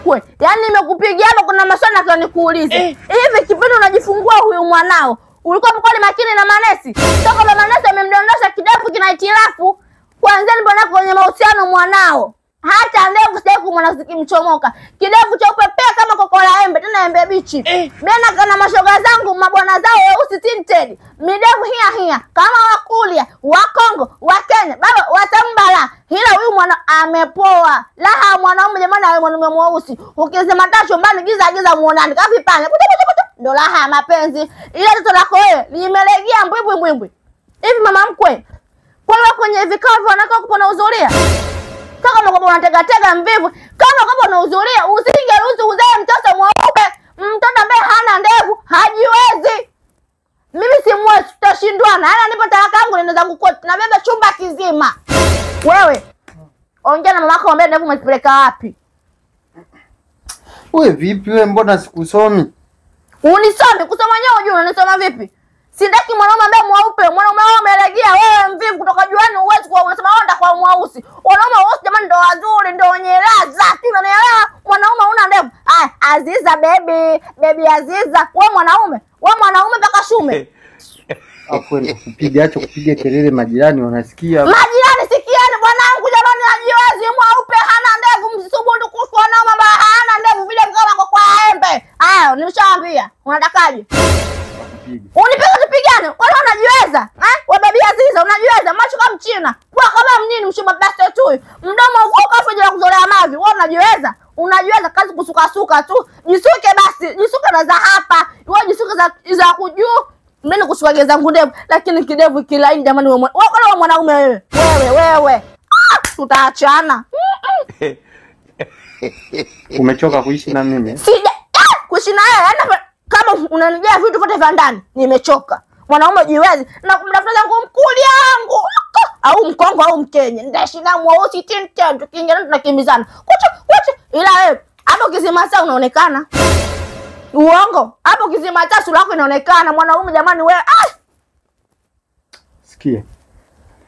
mkwe, yaani nimekupigia hapa kuna maswali nataka nikuulize. Hivi kipindi unajifungua huyu mwanao, ulikuwa mkweli makini na manesi? Toka baba manesi amemdondosha kidevu kina hitilafu. Kwanza mbona kwenye mahusiano mwanao? Hata ndevu sitaki kumwona zikimchomoka. Kidevu cheupe pea kama kokola embe, tena embe bichi. Mimi kana mashoga zangu mabwana zao weusi tinted. Midevu hia hia kama Wakulia, Wakongo, Wakenya, baba watambala. Hila huyu mwana amepoa. Laha mwanaume jamani, awe mwanaume mweusi. Ukisema tacho mbali giza giza muonani. Kafi panya. Ndo laha ya mapenzi. Ila toto lako wewe limelegea mbwimbwi mbwimbwi. Hivi mama mkwe, kwa hiyo kwenye vikao vya wanawake kupona uzuria? Kama kwamba unatega tega mvivu, kama kwamba unahudhuria, usingeruhusu uzae mtoto mweupe, mtoto ambaye hana ndevu, hajiwezi. Mimi simwezi, tutashindwana. Yaani nipo talaka yangu nenda zangu kwetu, nabeba chumba kizima. Wewe ongea na mamako mwambie ndevu umezipeleka wapi? Wewe vipi wewe, mbona sikusomi? Unisomi? Kusoma nyewe hujui unanisoma vipi? Sindaki mwanaume ambaye mweupe, mwanaume wao amelegea, wewe mvivu kutoka juani huwezi kuwa unasema wewe ndio mweusi. Wanaume weusi jamani ndio wazuri, ndio wenye raha, unanielewa? Mwanaume una ndevu. Ah, Aziza baby, baby Aziza, wewe mwanaume, wewe mwanaume mpaka shume. Afu kupiga acha kupiga kelele majirani wanasikia. Majirani sikiani bwanangu jamani hajiwezi, mweupe hana ndevu, msisubutu kufa wanaume ambao hana ndevu vile kama kwa embe. Haya, nimeshawaambia. Unatakaje? Unipige tupigane. Wewe unajiweza? Eh? Wewe baby Aziza unajiweza? Macho kama Mchina. Kwa kama mnini mshuma basi tu. Mdomo uvuka afu jela kuzolea mavi. Wewe unajiweza? Unajiweza kazi kusuka suka tu. Jisuke basi, jisuke na za hapa. Wewe jisuke za kujuu. Mimi nikusuka zangu ndevu, lakini kidevu kilaini jamani wewe. Wewe mwanaume wewe. Wewe. Ah, tutaachana. Umechoka kuishi na mimi? Sija kuishi na wewe. Yaani kama unanijia vitu vyote vya ndani, nimechoka. Mwanaume jiwezi na kumtafuta zangu mkuli yangu au Mkongo au Mkenya. Ndaishi na mweusi tinted, tukiingia tunakimbizana. Kuchu kuchu, ila wewe hapo kizima saa unaonekana. Uongo. Hapo kizima taa sura yako inaonekana mwanaume jamani wewe. Ah! Sikia.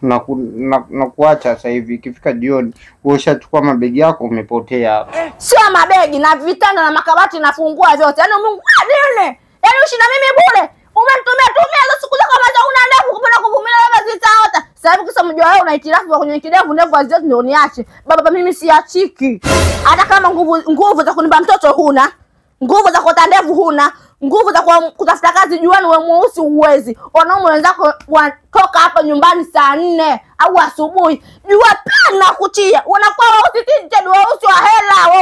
Na kuacha sasa hivi ikifika jioni wewe ushachukua mabegi yako umepotea. Sio mabegi na vitanda na makabati nafungua vyote. Yaani Mungu nini? Yaani ushinda mimi bure. Umenitumia tumia hizo siku zako kama una ndevu kupenda kuvumilia baba zitaota. Sasa hivi kisa mjua wewe una hitilafu kwenye kidevu ndevu hazioti ndio niache. Baba mimi siachiki. Hata kama nguvu za kunipa mtoto huna, nguvu za kuota ndevu huna, nguvu za kutafuta kazi juani wewe mweusi uwezi. Wanaume wenzako watoka hapa nyumbani saa 4 au asubuhi. Jua pana kutia. Wanakuwa weusi tinted, weusi wa hela.